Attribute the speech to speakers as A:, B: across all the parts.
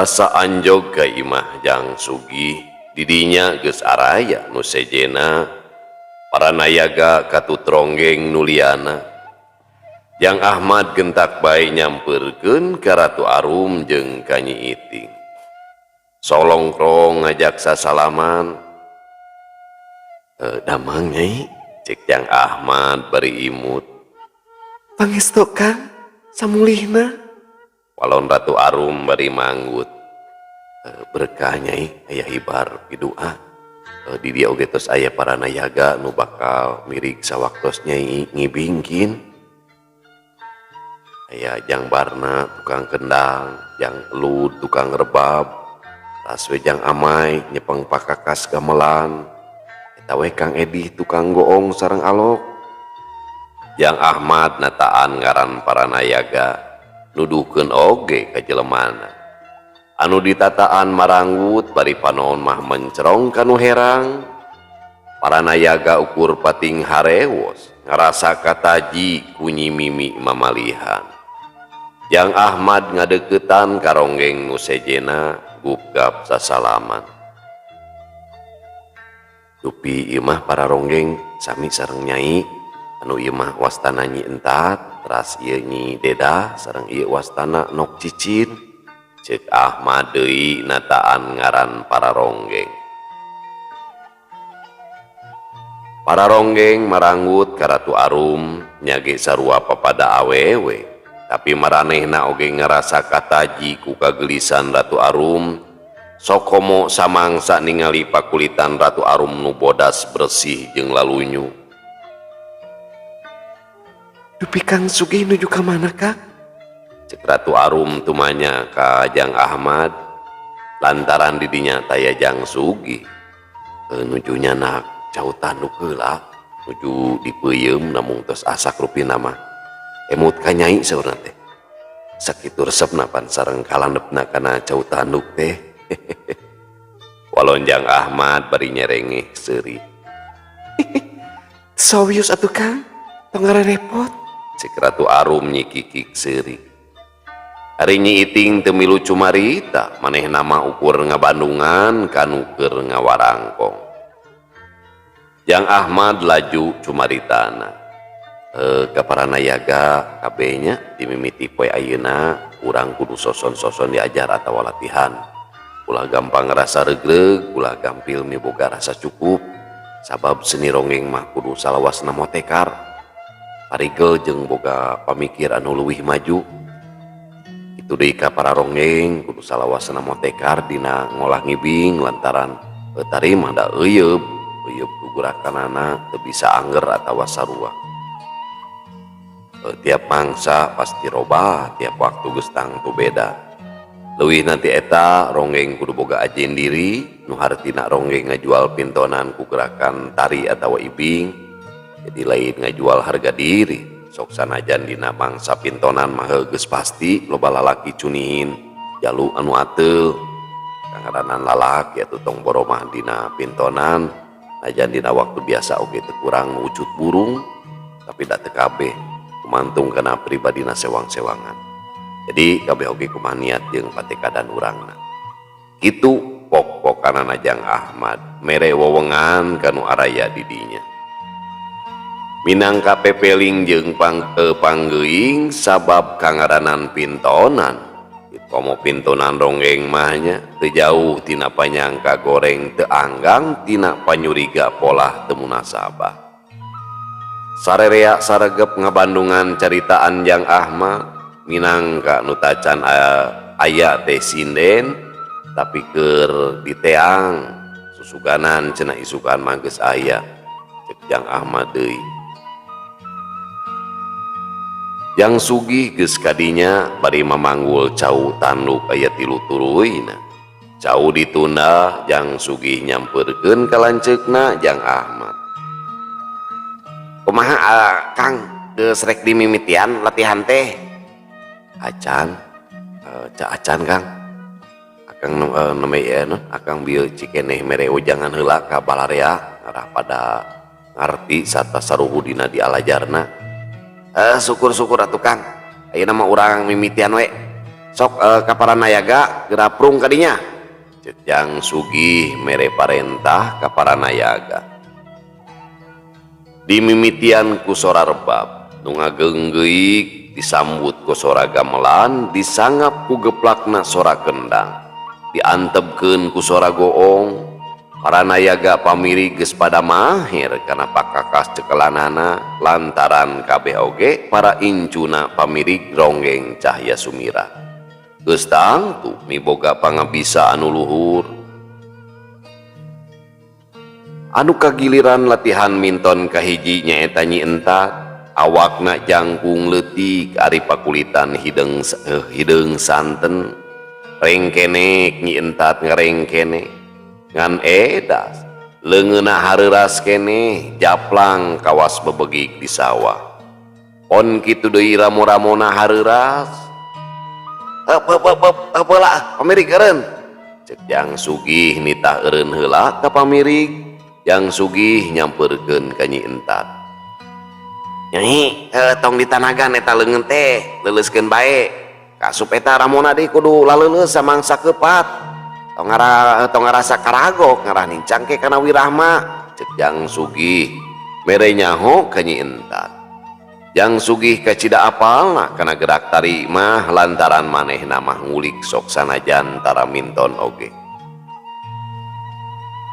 A: Basa anjog ka imah Jang Sugih didinya geus araya nu sejena para nayaga katut ronggeng nuliana. Jang Ahmad gentak bae nyamperkeun ka Ratu Arum jeung ka Nyi Iting. Solongkrong ngajak sasalaman. E, damang, Nyai, cek Jang Ahmad bari imut.
B: Pangestu, Kang, samulihna.
A: Walon Ratu Arum bari manggut. E, berkah, Nyai, aya hibar pidua. E, di dieu oge tos aya para nayaga nu bakal mirig sawaktos Nyai ngibingkin. Aya Jang Barna tukang kendang, Jang Elud tukang rebab, tas we Jang Amai nyepeng pakakas gamelan. Eta we Kang Edi tukang goong sareng alok. Jang Ahmad nataan ngaran para nayaga, nuduhkeun oge ka jelemana. Anu ditataan maranggut bari panon mah mencerong kanu herang. Para nayaga ukur pating harewos ngarasa kataji ku Nyi Mimi mamalihan. Jang Ahmad ngadeukeutan ka ronggeng nu sejena, gupgap sasalaman. Dupi ieu mah para ronggeng sami sareng Nyai, anu ieu mah wastana Nyi Entat, teras ieu Nyi Deda sareng ieu wastana Nok Cicin. Cek Ahmad deui nataan ngaran para ronggeng. Para ronggeng maranggut ka Ratu Arum nyage sarua papada awewe, tapi maranehna oge ngarasa kataji ku kagelisan Ratu Arum. Sokomo samangsa ningali pakulitan Ratu Arum nu bodas bersih jeung lalunyu.
B: Dupi Kang Sugih nuju ka mana, Kang?
A: Cek Ratu Arum tumanya ka Jang Ahmad lantaran didinya taya Jang Sugih. E, nuju nyandak cau tanduk heula, nuju dipeuyeum namung tos asak rupina mah. Emut ka Nyai saurna teh. Sakitu resepna pan sareng kalandepna kana cau tanduk teh. Walon Jang Ahmad bari nyerengeh seuri.
B: Sawios atuh, Kang, tong ngarepot.
A: Cek Ratu Arum nyikikik seuri. Ari Nyi Iting teu milu cumarita, manehna mah ukur ngabandungan kanu keur ngawarangkong. Jang Ahmad laju cumaritana. E, ka para nayaga kabeh nya, dimimiti poe ayeuna urang kudu soson-soson diajar atawa latihan. Ulah gampang ngerasa regreg, ulah gampil miboga rasa cukup. Sabab seni ronggeng mah kudu salawasna motekar. Parigel jeung boga pamikir anu leuwih maju. Itu deui ka para ronggeng kudu salawasna motekar dina ngolah ngibing lantaran tari mah da euyeup, euyeup gugurakanana teu bisa angger atawa sarua. E, tiap mangsa pasti robah, tiap waktu geus tangtu beda. Leuwih nanti eta ronggeng kudu boga ajen diri nu hartina ronggeng ngajual pintonan ku gerakan tari atawa ibing. Jadi lain ngajual harga diri. Sok sanajan dina mangsa pintonan mah geus pasti loba lalaki cunihin jalu anu ateul. Kangaranan lalaki atuh tong boromah dina pintonan, najan dina waktu biasa oge teu kurang wujud burung, tapi da teu kabeh kumantung kana pribadina sewang-sewangan. Jadi kabeh oge kumaha niat jeung patekadan urangna. Kitu pok-pokanana Jang Ahmad mere wewengan kanu araya di dinya. Minangka pepeling jeung panggeuing sabab kangaranan pintonan. Komo pintonan ronggeng mah nya teu jauh tina panyangka goreng, teu anggang tina panyuriga polah teu munasabah. Sarerea saregep ngabandungan caritaan Jang Ahmad minangka nu tacan aya teh sinden tapi keur diteang susuganan cenah isukan mah geus aya, cek Jang Ahmad deui. Jang Sugih geus kadinya bari mamanggul cau tanduk aya tilu turuyna. Cau ditunda, Jang Sugih nyamperkeun ka lanceukna Jang Ahmad. Kumaha Kang, geus rek dimimitian latihan teh? Acan, acan, Kang. Akang nembe akang bieu cikeneh mere ujangan heula ka balarea ngarah pada ngarti sarta saruhu dina dialajarna. Syukur-syukur atuh, Kang. Ayeuna mah urang mimitian we. Sok ka para nayaga geraprung kadinya. Cek Jang Sugih mere parentah ka para nayaga. Dimimitian ku sora rebab nu ngageunggeuyik, disambut ku sora gamelan, disangap ku geplakna sora kendang, diantepkeun ku sora goong. Para nayaga pamirig geus pada maher kana pakakas cekelanana, lantaran kabeh oge para incuna pamirig Ronggeng Cahya Sumira geus tangtu miboga pangabisa anu luhur. Anu kagiliran latihan minton kahiji nyaeta Nyi Entat. Awakna jangkung leutik, ari pakulitan hideung hideung santen. Rengkenek Nyi Entat, ngarengkenek, ngan edas leungeunna hareuras keneh, japlang kawas bebegik di sawah. On kitu deui, ramo-ramona hareuras. "Heup, heup, heup, heup, heup heula, pamirig, eureun," cek Jang Sugih nitah eureun heula ka pamirig. Jang Sugih nyamperkeun ka Nyi Entat. "Nyai, tong ditanagan eta leungeun teh, leuleuskeun bae. Kasup eta ramona deui kudu laleuleus samangsa keupat. Tong ngara tong ngarasa karagok, ngarah nincang ke kana wirahma," cek Jang Sugih mere nyaho ka Nyi Entat. Jang Sugih kacida apalna kana gerak tari mah, lantaran manehna mah ngulik sok sanajan tara minton oge.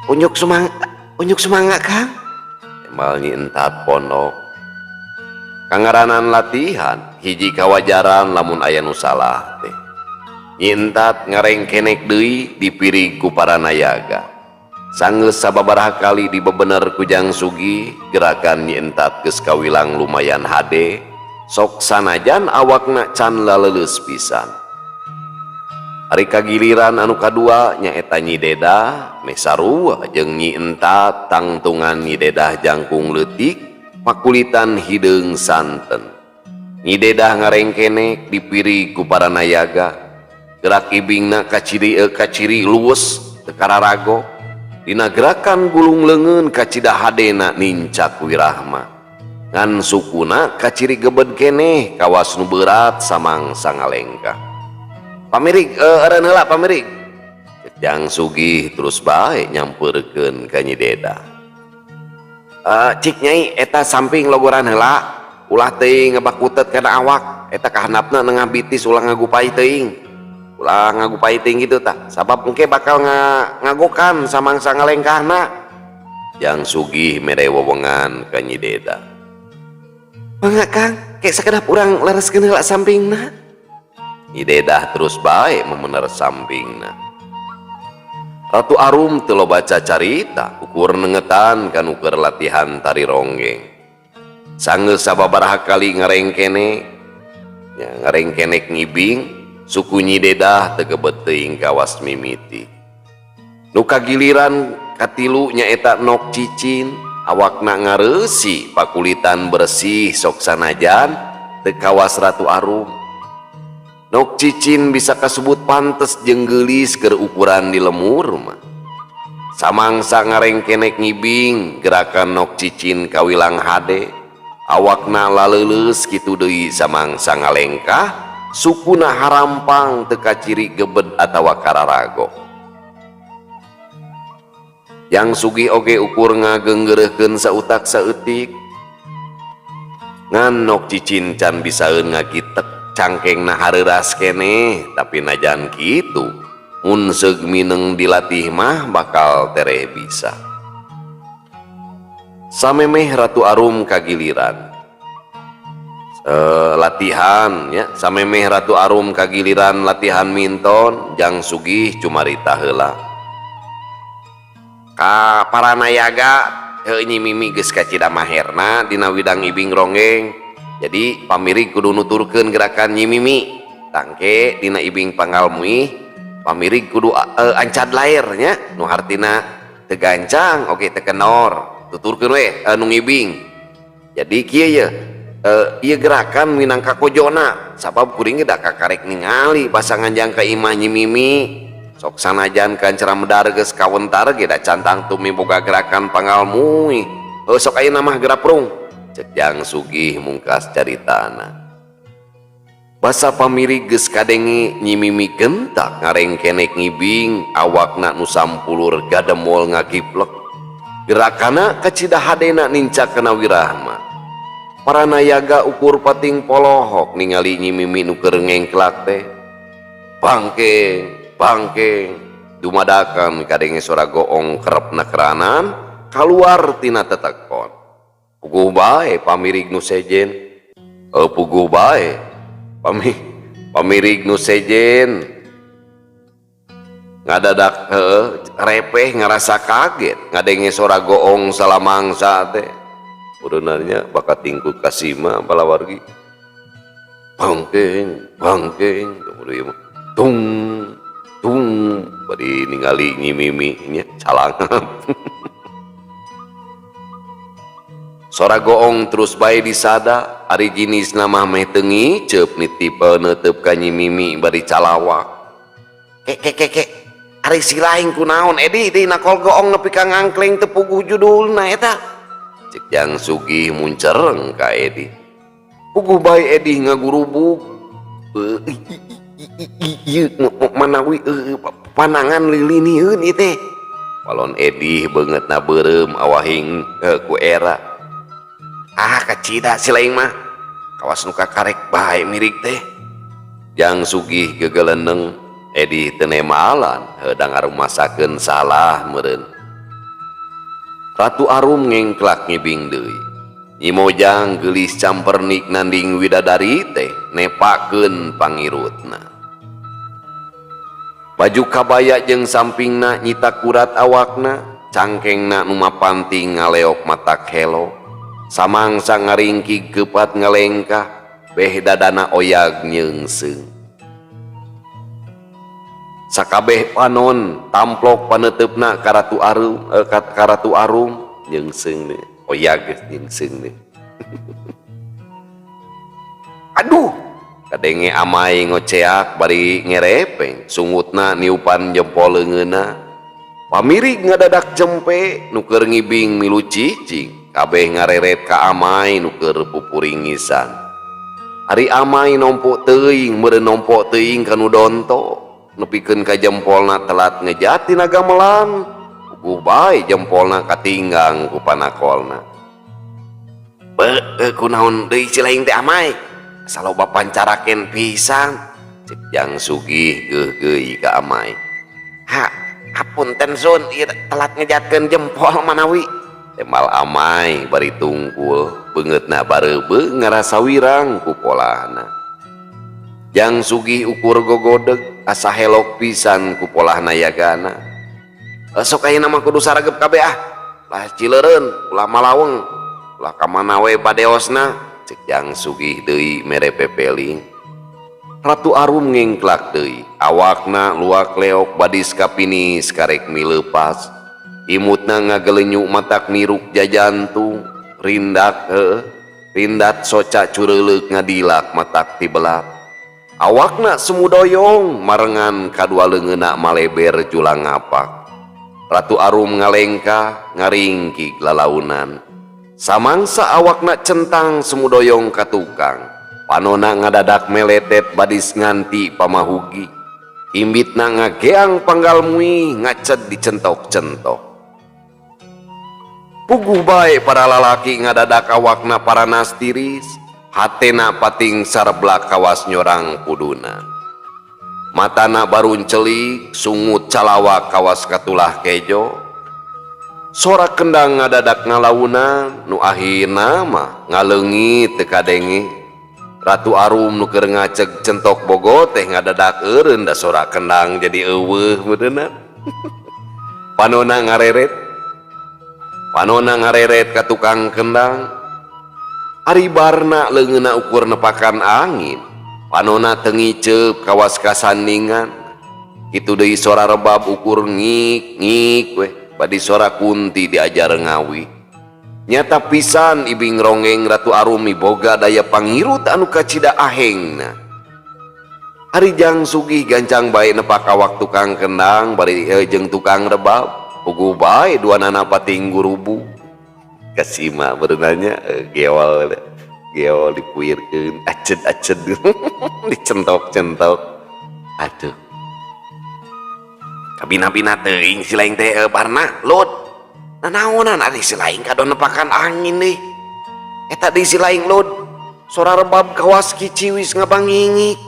B: Unjuk sumang unjuk sumangga, Kang.
A: Timbal Nyi Entat pondok. Kangaranan latihan, hiji kawajaran lamun aya nu salah teh. Nyi Entat ngarengkenek deui, dipirig ku para nayaga. Sanggeus sababaraha kali dibebener ku Jang Sugih, gerakan Nyi Entat geus kawilang lumayan hade, sok sanajan awakna can laleuleus pisan. Ari kagiliran anu kadua nyaeta Nyi Dedah, meh sarua jeung Nyi Entat. Tangtungan Nyi Dedah jangkung leutik, pakulitan hideung santen. Nyi Dedah ngarengkenek, dipirig ku para nayaga. Gerak ibingna kaciri luwes, teu kararago. Dina gerakan gulung leungeun kacida hadena nincak wirahma, ngan sukuna kaciri gebed keneh kawas nu berat samangsa ngalengkah. "Pamirig, eureun heula, pamirig," cek Jang Sugih terus bae nyamperkeun ka Nyi Dedah.
B: "Cik Nyai, eta samping logoran heula, ulah teuing ngabakutet kana awak. Eta kahandapna nengah bitis, ulah ngagupai teuing, ulah ngagupai teuing gitu tah, sabab engke bakal ngagokan samangsa ngalengkahna,"
A: Jang Sugih mere wewengan ka Nyi Dedah.
B: "Mangga, Kang, ke sakedap urang lereskeun heula sampingna."
A: Nyi Dedah terus bae memener sampingna. Ratu Arum teu loba carita, ukur nengetan kanu keur latihan tari ronggeng. Sanggeus sababaraha kali ngarengkenek nya, ngarengkenek ngibing, suku Nyi Dedah teu gebet teuing kawas mimiti. Nu kagiliran katilu nyaeta Nok Cicin. Awakna ngareusi, pakulitan bersih, sok sanajan teu kawas Ratu Arum. Nok Cicin bisa kasebut pantes jeung geulis keur ukuran di lemur mah. Samangsa ngarengkenek ngibing, gerakan Nok Cicin kawilang hade, awakna laleuleus kitu deui samangsa ngalengkah, sukuna harampang, teu kaciri gebed atawa kararago. Jang Sugih oge ukur ngageunggeureuhkeun sautak saeutik, ngan Nok Cicin can bisaeun ngagitek, cangkengna hareuras keneh. Tapi najan kitu, mun seug mineng dilatih mah bakal tereh bisa. Samemeh Ratu Arum kagiliran latihan ya, samemeh Ratu Arum kagiliran latihan minton, Jang Sugih cumarita heula
B: Ka para nayaga, heuh, Nyi Mimi geus kacida maherna dina widang ibing ronggeng, jadi pamirig kudu nuturkeun gerakan Nyi Mimi. Tangke dina ibing panggal muih pamirig kudu ancad lair nya, nu hartina teu gancang oge teu kenor. Tuturkeun we nu ngibing. Jadi kieu ye, ieu gerakan minangka kojona, sabab kuring ge da kakarek ningali pasangan jang ka imah Nyi Mimi. Sok sanajan kancara medar geus kawentar ge, da can tangtu miboga gerakan panggal muih. Heuh, sok ayeuna mah geraprung,
A: cek Jang Sugih mungkas caritana. Basa pamirig geus kadenge Nyi Mimi gentak ngarengkenek ngibing awakna nu sampulur gademol ngagiplek. Gerakana kacida hadena nincak kana wirahma. Para nayaga ukur pating polohok ningali Nyi Mimi nu keur ngengklak teh. Bangkeng, bangkeng, dumadakan kadenge sora goong kerepna keranan kaluar tina tetekon. Puguh bae pamirig nu sejen. Puguh bae pamirig nu sejen ngadadak repeh ngerasa kaget ngadenge sora goong salamangsa teh. Ureunannya bakat tingkut kasima palawargi. Bangkeng, bangkeng, kemudian tung tung bari ningali Nyi Mimi nya calangap. Sora goong terus bae disada, ari jinis nama meh teu ngiceup nitip neuteup ka Nyi Mimi bari calawak. Kek kek kek kek, ari si lain kunaon Edi di nakol goong nepi ka ngangkleng teu puguh judulna eta. Cek Jang Sugih muncereng ka Edi. Puguh bae Edi ngagurubug. Ieu manawi panangan lilinieun ieu teh. Walon Edi beungeutna beureum awahing ku era. Ah kacida si lain mah kawas nu kakarek bae mirik teh. Jang Sugih gegeleneng Edi teu nemalan heudang ngarumasakeun salah meureun. Ratu Arum ngengklak ngibing deui. Nyi Mojang geulis campernik nanding widadari teh nepakeun pangirutna. Baju kabaya jeung sampingna nyita kurat awakna, cangkengna nu mapanting ngaleok matak helo. Samangsa ngaringkig keupat ngalengkah, beh dadana oyag nyeungseung. Sakabeh panon tamplok paneuteup ka Ratu Arum, ka Ratu Arum nyeungseung deui, oyag nyeungseung deui. Aduh, kadenge amai ngoceak bari ngerepeng, sungutna niupan jempol leungeunna. Pamirig ngadadak jempe nu keur ngibing milu cicing. Kabeh ngareret ka amai nu keur pupuringisan. Ari amai nompo teuing meureun nompo teuing ka nu donto, nepikeun ka jempolna telat ngejat tina gamelan. Puguh bae jempolna katinggang ku panakolna. Beuh, kunaon deui si lain teh amai? Asa loba pancaraken pisan. Cek Jang Sugih geuh-geuy ka amai. Ha, hapunten sun, ieu telat ngejatkeun jempol manawi. Temal amai bari tungkul, beungeutna bareubeuh ngarasa wirang ku polahna. Jang Sugih ukur gogodeg asa helok pisan ku polahna yagana. Sok ayeuna mah kudu saragep kabeh ah. Lah cileureun, ulah malaweng, ulah ka mana we padeosna. Cek Jang Sugih deui mere pepeling. Ratu Arum ngengklak deui, awakna luak leok badis kapinis karek mileupas. Imutna ngagelenyu matak niruk jajantung, rindak heuh, rindat soca cureuleuk ngadilak matak tibelat. Awakna sumudoyong marengan kadua leungeunna maleber julang ngapak. Ratu Arum ngalengkah ngaringkig lalaunan. Samangsa awakna centang sumudoyong ka tukang. Panona ngadadak meletet badis nganti pamahugi. Imbitna ngageang panggal muih ngaced dicentok-centok. Puguh bae para lalaki ngadadak awakna paranas tiris, hatena pating sarblak kawas nyorang puduna. Matana baruncelik, sungut calawak kawas katulah kejo. Sora kendang ngadadak ngalaunan, nu akhirna mah ngaleungit teu kadenge. Ratu Arum nu keur ngaceg centok bogo teh ngadadak eureun da sora kendang jadi eueuh meureunna. Panona ngareret. Panona ngareret ka tukang kendang. Ari barna leungeunna ukur nepakan angin. Panona teu ngiceup kawas kasandingan. Kitu deui sora rebab ukur ngik ngik weh badi sora kunti diajar ngawi. Nyata pisan ibing ronggeng Ratu Arum miboga daya pangirut anu kacida ahengna. Ari Jang Sugih gancang bae nepak awak tukang kendang bari jeung tukang rebab. Puguh bae dua nana pating gurubu. Kasima berenanya gewal. Geo dipuirkeun aced-aced dicentok-centok. Aduh. Kabina-bina teuing si laing teh Barna, Lud. Nanaonan ari si laing kadon nepakan angin deui. Eta deui si laing Lud. Sora rebab kawas kiciwis ngabangingik.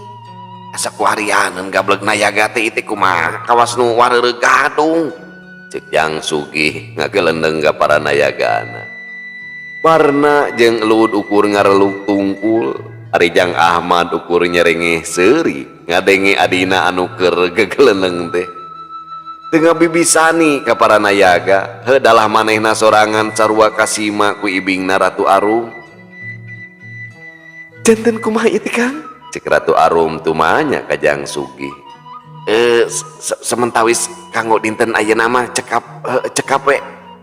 A: Asa ku harianeun gableg nayaga teh ieu kumaha kawas nu wareureuh gadung. Cek Jang Sugih ngagelendeng ka para nayagana. Barna jeung Lud ukur ngareluk tungkul, ari Jang Ahmad ukur nyerengeh seuri ngadenge adina anu keur gegelendeng teh. Teu ngabibisani ka para nayaga, heuh dalah manehna sorangan sarua kasima ku ibingna Ratu Arum. Janten kumaha ieu teh Kang? Cek Ratu Arum tumanya ka Jang Sugih. Sementawis kanggo dinten ayeuna mah cekap cekap we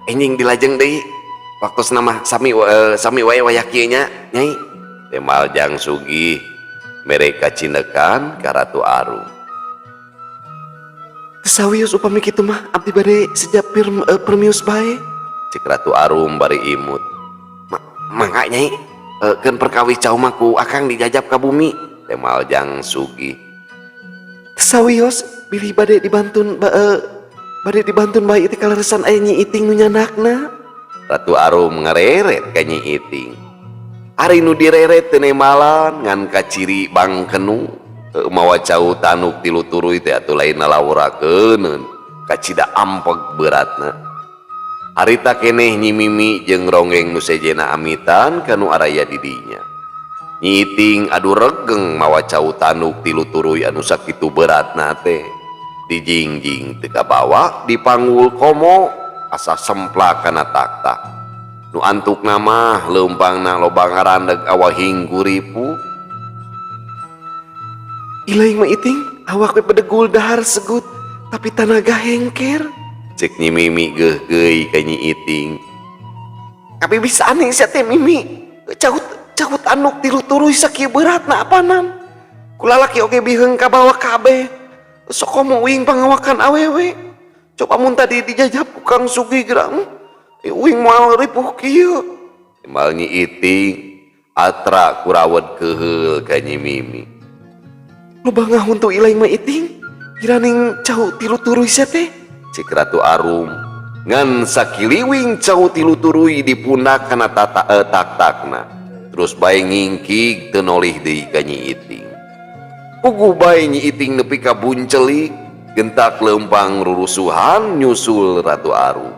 A: enjing dilajeng deui. Waktosna mah sami sami wae wayah kieu nya, Nyai. Temal Jang Sugih mere kacinekan ka Ratu Arum. Teu sawios upami kitu mah abdi bade seja permios bae. Cek Ratu Arum bari imut. Mangga Nyai, keun perkawis cau mah ku akang dijajab ka bumi. Temal Jang Sugih. Teu sawios bilih bade dibantun bade dibantun bae teh kaleresan aya Nyi Iting nu nyandakna. Ratu Arum ngareret ka Nyi Iting. Ari nu direret teu nemalan ngan kaciri bangkenu. Mawa cau tanuk tilu turuy teh atuh lain nalawurakeun kacida ampeg beratna. Harita keneh Nyi Mimi jeung Ronggeng nu sejena amitan kanu araya di dinya. Nyi Iting adu regeng mawa cau tanuk tilu turuy anu sakitu beratna teh. Dijingjing teu kabawa dipanggul komo asa semplak kana taktak. Nu antukna mah leumpangna loba ngarandeg awahing guripu. Ilaing mah Iting awak we bedegul dahar segut tapi tanaga hengker. Cek Nyi Mimi geugeuy ka Nyi Iting. Tapi bisa aneh sia teh Mimi. Cau tanduk tilu turuy sakieu beratna apanan. Ku lalaki oge biheung kabawa kabeh. Sok komo uing pangawakan awewe. Coba mun tadi dijajab ku Kang Sugih gerang. Uing moal ripuh kieu. Timbal Nyi Iting atra kurawet keheul ka Nyi Mimi. Loba ngahuntu ilaing mah Iting. Kiraning cau tilu turuy sia teh. Cek Ratu Arum ngan sakiliwing cau tilu turuy dipundak kana tata tak-takna. Terus bae ngingkig teu nolih deui ka Nyi Iting. Puguh bae Nyi Iting nepi ka buncelik gentak leumpang rurusuhan nyusul Ratu Arum.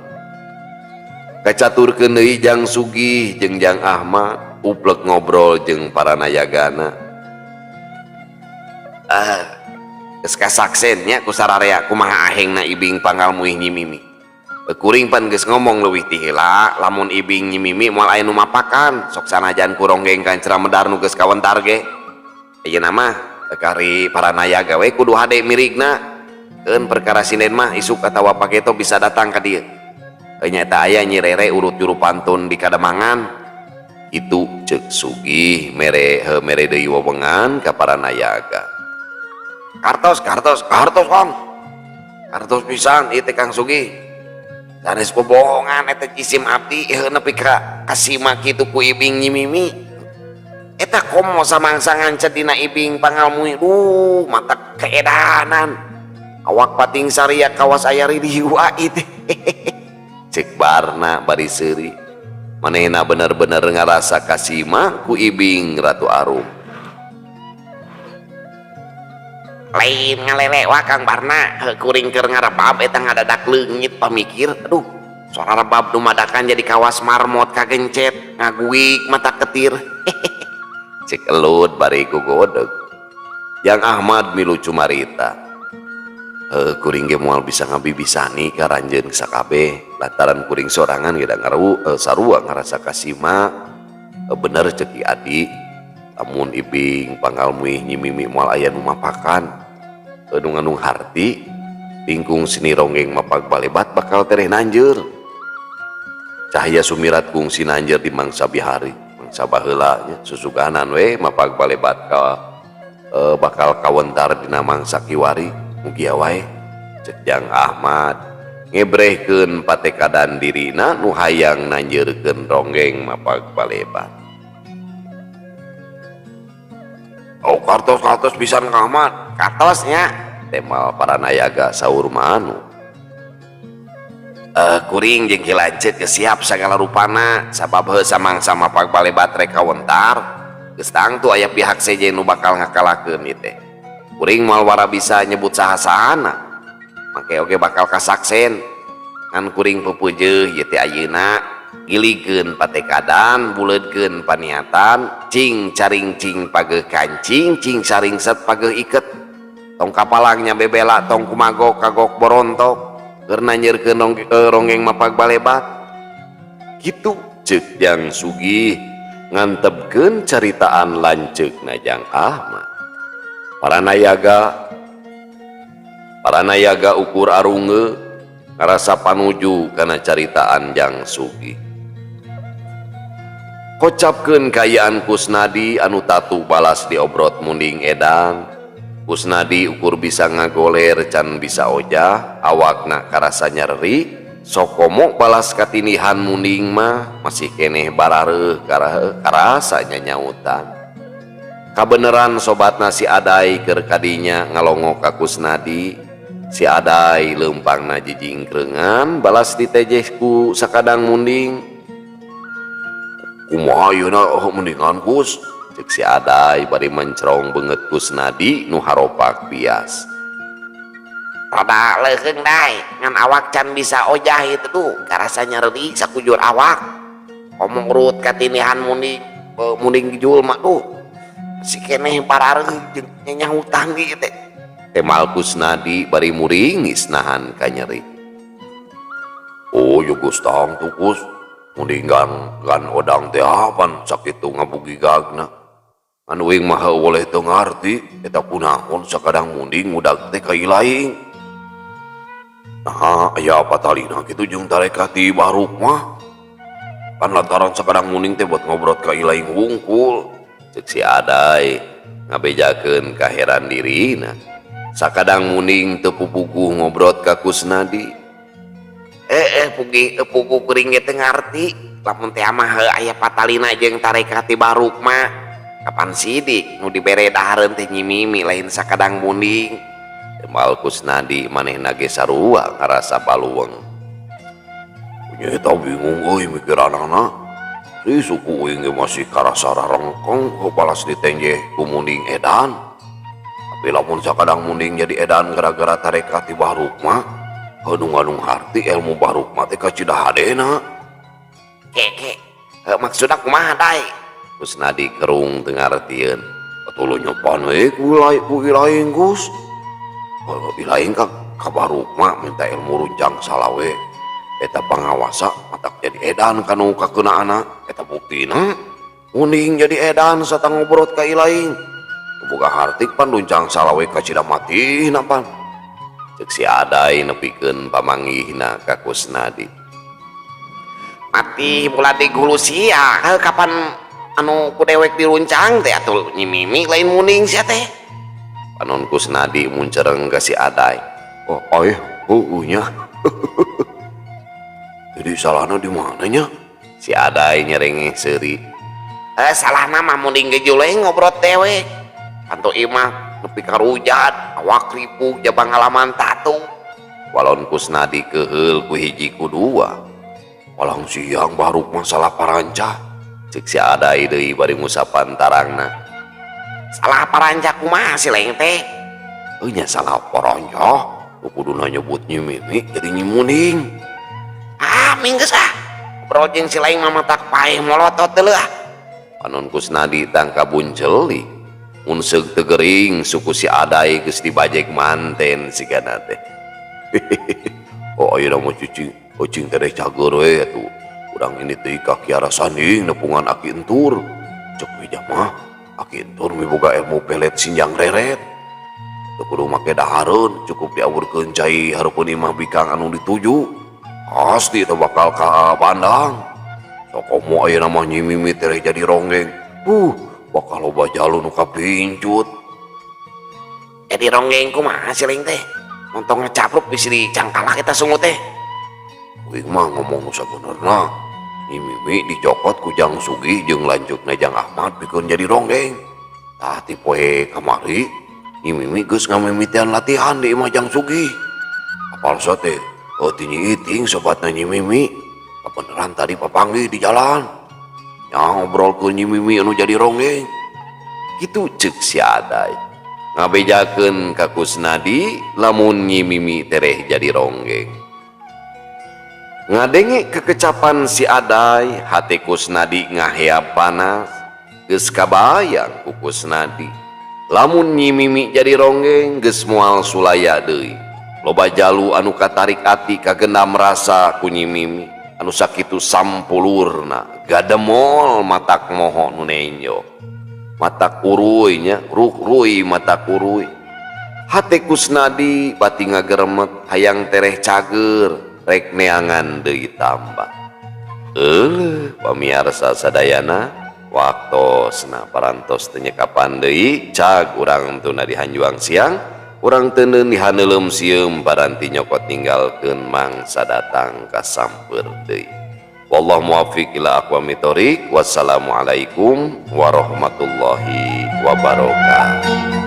A: Kacaturkeun deui Jang Sugih jeung Jang Ahmad uplek ngobrol jeung para nayagana. Geus kasaksen nya ku sararea kumaha ahengna ibing panggal muih Nyi Mimi. Kuring pan geus ngomong leuwih ti heula lamun ibing Nyi Mimi moal aya nu mapakan sok sanajan ku Ronggeng Kancra Medar nu geus kawentar ge. Ayeuna mah kari para nayaga we kudu hade mirigna. Keun perkara sinden mah isuk atawa pageto bisa datang ka dieu. Nyaeta aya Nyi Rere urut juru pantun di Kademangan. Itu cek Sugih mere mere deui wewengan ka para nayaga. Kartos kartos kartos Kang. Kartos pisan ieu teh Kang Sugih. Sanes bobohongan eta jisim abdi ieu nepi ka kasima kitu ku ibing Nyi Mimi. Eta komo samangsa ngancet dina ibing pangalmui duh mata keedanan. Awak pating saria kawas aya ridiwa ieu teh. Cek Barna bari seuri. Manehna bener-bener ngarasa kasima ku ibing Ratu Arum. Lain ngalelewa Kang Barna, kuring keur ngarebab eta ngadadak leungit pamikir. Aduh, suara rebab dumadakan jadi kawas marmot kagencet, ngaguik mata ketir. Cek Elut bari gogodeg. Jang Ahmad milu cumarita. Kuring ge moal bisa ngabibisani ka ranjeun sakabeh lantaran kuring sorangan ge da sarua ngarasa kasima. Bener cek Ki Adi. Lamun ibing pangalmuih Nyi Mimi moal aya nu mapakan. Nu ngandung harti lingkung seni Ronggeng mapag balebat bakal tereh nanjeur. Cahaya sumirat kungsi nanjeur di mangsa bihari, mangsa baheula nya susuganan we mapag balebat ka bakal kawentar dina mangsa kiwari. Mugia wae cek Jang Ahmad ngebrehkeun patekadan dirina nu hayang nanjeurkeun Ronggeng mapag balebat. Oh, kartos kartos pisan, Kang Ahmad. Kartos nya, temal para nayaga, saur Manu. Eh, kuring jeung Ki Lanceuk geus siap sagala rupana, sabab heuh samangsa mapag balebat rek kawentar geus tangtu aya pihak sejen nu bakal ngakalakeun ieu teh. Kuring moal wara bisa nyebut saha-sahana, make oge bakal kasaksen. Ngan kuring pepeujeuh ieu teh ayeuna giligkeun patekadan, buleudkeun paniatan, cing caring cing pageuh kancing, cing saringset pageuh iket, tong kapalang nya bebela, tong kumagok kagok borontok keur nanyeurkeun ronggeng mapag balebat. Kitu ceuk Jang Sugih ngantebkeun caritaan lanceukna Jang Ahmad. Para nayaga ukur arunge ngarasa panuju kana caritaan Jang Sugih. Kocapkeun kaayaan Kusnadi anu tatu balas diobrot munding edan. Kusnadi ukur bisa ngagoler, can bisa ojah, awakna karasa nyeri. Sokomo balas katindihan munding mah masih keneh barareuh karasa nyanyautan. Kabeneran sobatna si Adai keur kadinya ngalongok ka Kusnadi. Si Adai leumpangna jijingkreungan balas ditejeh ku sakadang munding. "Kumaha ayeuna, oh, mendingan, Kus?" cek si Adai bari mencrong beungeut Kusnadi nu haropak bias.
B: Rada leukeung, Dai, ngan awak can bisa ojah itu tuh, karasa nyeri sakujur awak. Omong urut katindihan munding, munding gejul mah tuh. Si keneh parareuh jeung nyanyahutan ieu teh.
A: Temal Kusnadi bari muringis nahan kanyeri. "Oh, yo geus tangtu, Kus. Munding gan odang teh apan sakitu ngabugigagna. Anu uing mah heueuh teu ngarti eta kunaon sakadang munding ngudag teh ka ilaing. Nah, aya apa talina kitu jeung tarekat ti Baruk mah? Kan lantaran sakadang munding teh buat ngobrol ka ilaing hungkul," cek si Adai ngabejakeun kaheran dirina. Sakadang munding teu pupuguh ngobrol ka Kusnadi.
B: Eh eh pugi pugu kuring ge teu ngarti. Lamun teh mah heuh aya patalina jeung tarekat ti Baruk mah. Kapan sidik nu dibere dahareun teh Nyi Mimi, lain sakadang munding.
A: Temal Kusnadi, manehna ge sarua ngarasa baluweung. "Nya eta bingung euy mikiranana. Si suku uing ge masih karasa rarengkong balas ditenjeh ku munding edan. Tapi lamun sakadang munding jadi edan gara-gara tarekat ti Baruk mah, nu ngandung harti ilmu Baruk mah teh kacida hadena."
B: Ke ke maksudna kumaha, Dai?
A: Kusnadi kerung teu ngartieun. "Atuh nyopan we ku ilaing, Gus. Ilaing ka Baruk mah minta ilmu runcang salawe. Eta pangawasa matak jadi edan kanu kakenaana. Eta buktina munding jadi edan sata ngobrol ka ilaing. Boga hartik pan runcang salawe kacida matihna pan," cek si Adai nepikeun pamanggihna ka Kusnadi.
B: Mati mula di gulu sia. Heuh, kapan anu ku dewek diruncang teh atuh Nyi Mimi, lain munding sia teh.
A: Panon Kusnadi muncereng ka si Adai. "Oh, ay, heueuh nya. Jadi salahna di mana nya?" Si Adai nyerengeh seuri.
B: Eh, salahna mah munding gejul we ngobrol dewek. Kanto imah nepi ka rujat, awak ripuh jaba ngalaman tatu.
A: Walon Kusnadi keheul ku hiji ku dua. "Walang siang Baruk masalah parancah," cek si Adai deui bari ngusapan tarangna.
B: Salah paranca kumaha si leng teh?
A: "Euy nya salah parancah, kuduna nyebut Nyi Mimi jadi Nyi Munding."
B: Ah, minggeus ah. Ngobrol jeung si laing mah matak paeh molotot deuleu ah.
A: Panon Kusnadi tangka buncelik. Mun seug teu gering suku si Adai geus dibajek manten sigana teh. "Oh, ayeuna mah cicing, ucing teh cager we atuh. Urang ini teh ka Kiara Sanding nepungan Aki Entur. Cek beja mah Aki Entur miboga ilmu pelet sinjang reret. Teu kudu make dahareun, cukup diawurkeun cai hareupeun imah bikang anu dituju. Pasti teu bakal ka bandang. Sokomo ayeuna mah Nyi Mimi teh jadi ronggeng. Bakal loba jalu nu kapincut."
B: Jadi ronggeng kumaha si leng teh? Montong ngecapruk bisa dicangkalak kita sungu teh.
A: "Uing mah ngomong nu sabenerna. Nyi Mimi dicokot ku Jang Sugih jeung lanceukna Jang Ahmad pikeun jadi ronggeng." Tah ti poe kamari Nyi Mimi geus ngamimitian latihan di imah Jang Sugih. Apal teh oh ti Nyi Iting sobatna Nyi Mimi. Kabeneran tadi papanggih di jalan. Nya ngobrolkeun Nyi Mimi anu jadi ronggeng. Kitu ceuk si Aday. Ngabejakeun ka Kusnadi lamun Nyi Mimi tereh jadi ronggeng. Ngadenge kekecapan si Aday, hate Kusnadi ngaheap panas. Geus kabayang ku Kusnadi. Lamun Nyi Mimi jadi ronggeng geus moal sulaya deui. Loba jalu anu katarik ati kagendam rasa ku Nyi Mimi anu sakitu sampulurna gademol matak moho nu nenjo. Matak uruy nya, ruy matak uruy. Hate Kusnadi bati ngageremet hayang tereh cager rek neangan deui tambah. Euleuh pamiarsa sadayana waktosna parantos teu nyekapan deui cag urang tuna di hanjuang siang urang teuneun di haneulem sieum paranti nyokot ninggalkeun mangsa datang kasampeur deui. Wallahu muwaffiq ila aqwamit thoriq. Wassalamualaikum warahmatullahi wabarakatuh.